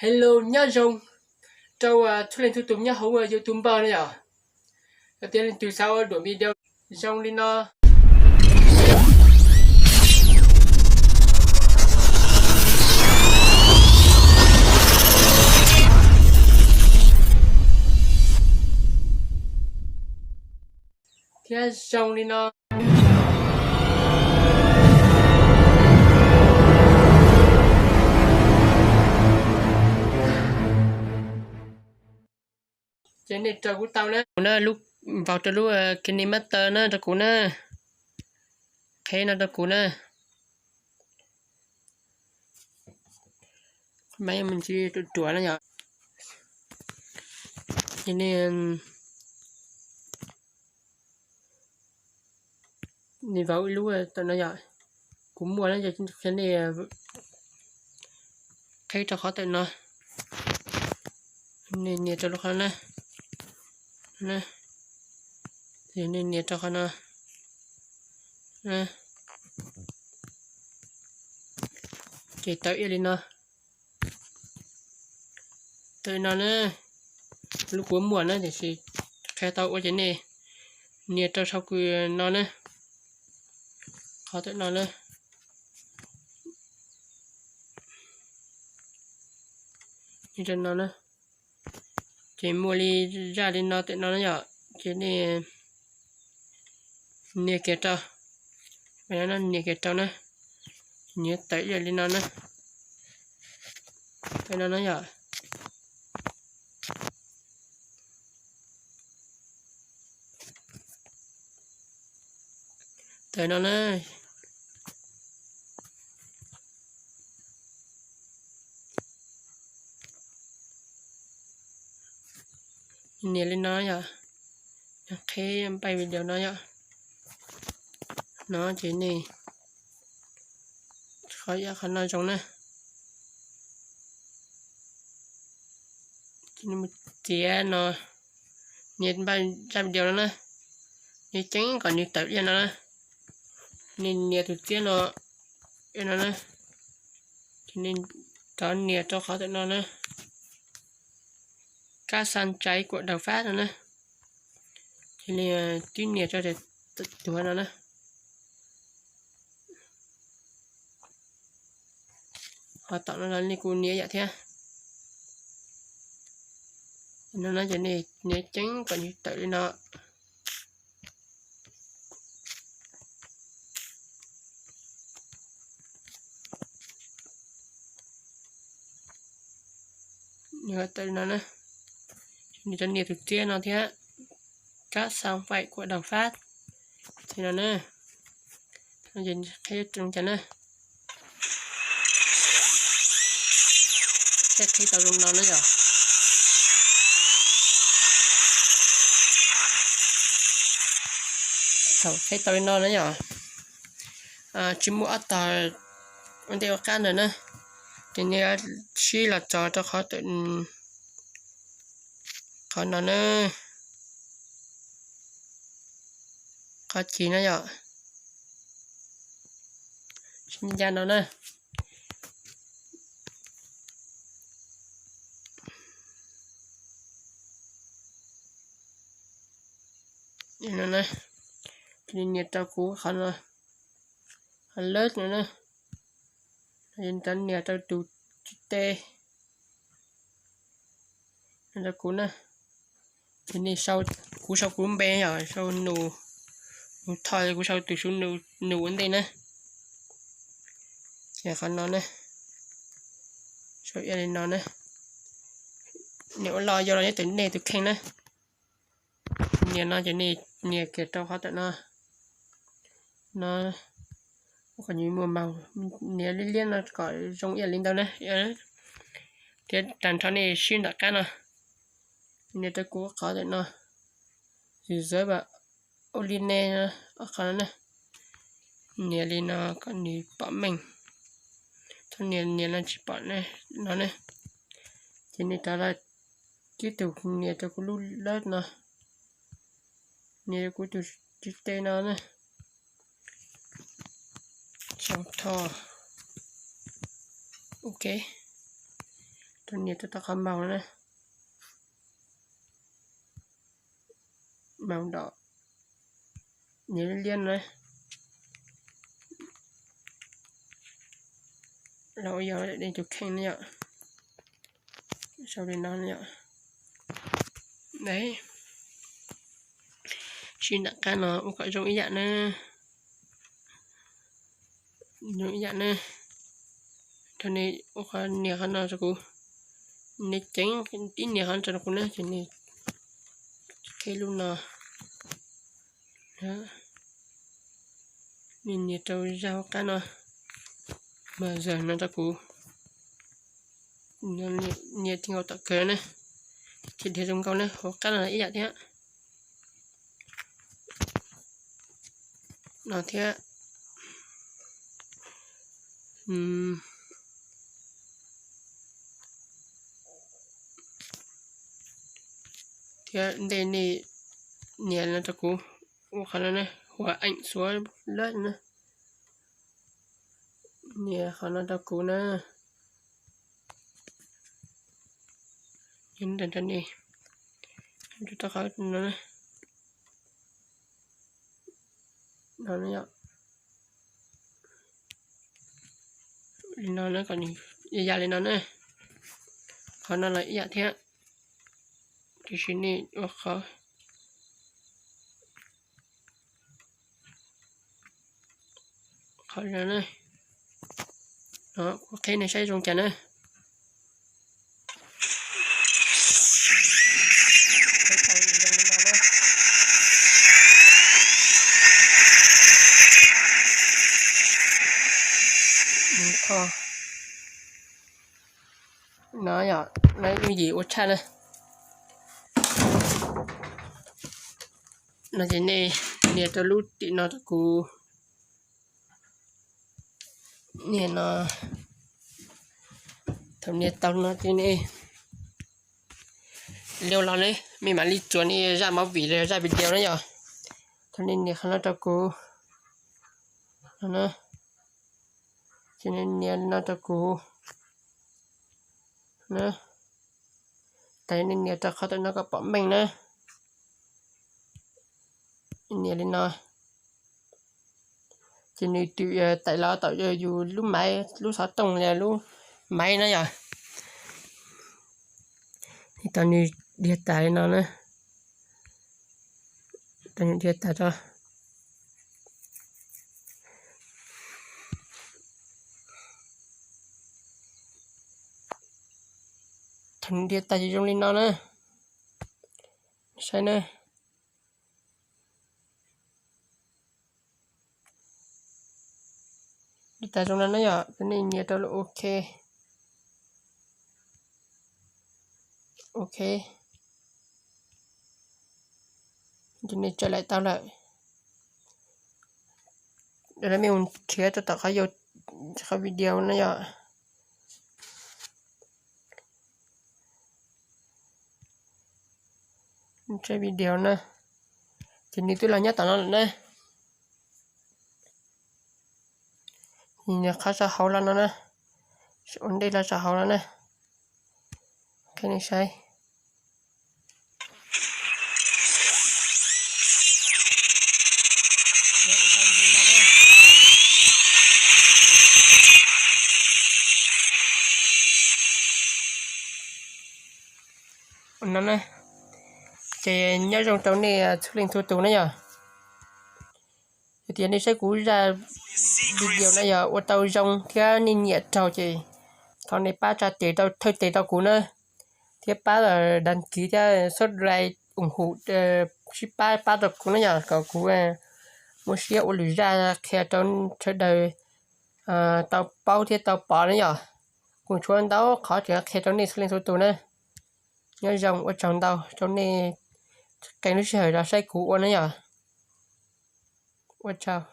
Hello, nyob zoo rau txhua leej txhua tus nyob hauv YouTube no yom. Yog tias leej twg xav ua duab video zoo li no, thiab zoo li no, ces nej raws kuv tau na. Kuv na, lub, npaus rau lub KineMaster na rau kuv na. Qheb no rau kuv na. Maj mus ntsis ruam ruam na yom. Ces nej, nej vauv ib lub tawm no yom. Kuv muaj na, ces qhia nej qheb rau qhov tawm no. Nej nias rau lub qhov na. Nej nias rau qhov no. Ces tawm ib li no. Tawm li no na. Lub kuv muaj na, tiam sis qhia tau ua ces nej nias rau sau kws no na. Qhov tawm no na. Nias rau no na. Ces muaj li zaj li no tawm no na yom. Ces nej nias kiag rau. Nias kiag rau na. Nias tawm ib yam li no na. Tawm no na yom. Tawm no na. Nias li no yom. Qheb npaij video no yom. No ces nej qhov, qhov no zoo na. Txiav no, nias npaij zaj video no na. Nias ceev kom nws tawm li no na. Nej nias tus txiab no, no na. Ces nej rov nias rau qhov tawm no na. Kab xaj tsaiv kuam daws fab no na. Ces nej twb nias rau tus no na. Ho tom no los nej kuj nias yam thiab. No na ces nej nias ceev kom nws tawm li no. Nws tawm li no na. Nws rov nias tus txiab no thiab, kab xaj faim kuam daws fab. Li no na. Qhib zoo cas na. Qhib tau zoo no na yom. Thaum qhib tau li no na yom, tsis muaj ob tog ua ntej ua qab ntawd na, ces nej sib los txog rau qhov, qhov no na, qhov ci no yom, sib ncaj no na. Ces nias rau kuv qhov no, qhov lawv no na, rov nias rau tus tib teg rau kuv na. Ces nej sau, kuv sau kuv lub npe yom, sau Nus, Nus Thoj, kuv sau tus Suav Nus ua ntej na. Ces qhov no na, sau ib yam li no na. Nias ua loj yau los nyob ntawm nej tus kheej na. Nias no ces nej nias kiag rau qhov tawm no, no, kom nws muaj mos, nias liab liab no kom zoo ib yam li ntawd na. Thiab tag nrho nej sib nram qab no, nias rau kuv qhov tawm no, zim zawv vam ua li nej qhov no na. Nias li no kom nws pom meej. Thaum nias nias no tsis pom no ne, ces nej rov los tib tug nias rau kuv lub lawv no, nias rau kuv tus tib teg no na. Sau Thoj. Ok. Rau nias rau tom qhov mouse na, mouse dom, nias liab liab no, los ua yog tus kheej na yom. Sau li no na yom. Đấy. Sib nram qab no ua kom zoo ib yam na. Zoo ib yam na. Rau nej ua qhov nias qhov no rau kuv. Nej ceev ib nias qhov no rau kuv na ces nej qhib lub no. Nej nias rau zaj hauv qab no, mas zaj no rau kuv. Nias ti nkaus tom kawg na, ces dhia zoo nkauj na, hauv qab no ib yam thiab. No thiab. Thiab ntej nej nias no rau kuv, ua qhov no na, hua eem xuav lab na. Nias qhov no rau kuv na. Nias rau nej, rau qhov no, no yom. Li no na, kom nws yam li no na. Qhov no los ib yam thiab, tiam sis nej ua qhov, qhov no na. Kuv qhib nej saib zoo cas na. No yog, no yooj yim ua tshaj na. No ces nej nias rau lub tim no rau kuv. Nias no, thaum nias tau no ces nej liu los ne, mej mam li txuas nej zaj movie los zaj video na yom. Thaum nej nias qhov no rau kuv, ces nej nias no rau kuv na. Tas nej nias rau qhov ntawm no kom pom meej na. Nias li no. Ces nws twb tải los tom yus lub maiv, lub xov tooj los lub maiv na yom. Tau nws dhia tas li no na. Tau nws dhia tas rau. Thaum nws dhia tas ces zoo li no na. Saib na. Li tas zoo no na yom, ces nej nias rau lub OK. OK. Ces nej tsaws laim tau lawm. Lawv mej mus nrhiav rau tom qhov, qhov video na yom. Tsaws video na. Ces nws twb los nyob tom no lawm na. Nws qhov saum hauv los no na. Ua ntej los saum hauv los na. Qhia nej saib. No na, ces nyob zoo rau nej txhua leej txhua tus na yom. Yog tias nej saib kuv zaj video no yog ua tau zoo thiab nej nyiam raug ces thov nej pab tsa tes rau, thawj tes rau kuv na, thiab pab đăng ký thiab subscribe ủng hộ, sib pab pab rau kuv na yom, kom kuv muaj siab ua lwm zaj qhia rau sawv daws tau paub thiab tau pom na yom. Kuv tshuav ntau qhov tseem qhia rau nej txhua leej txhua tus na. Nyob zoo, ua tsaug ntau rau nej qee lub sij hawm los saib kuv ua na yom. Ua tsaug.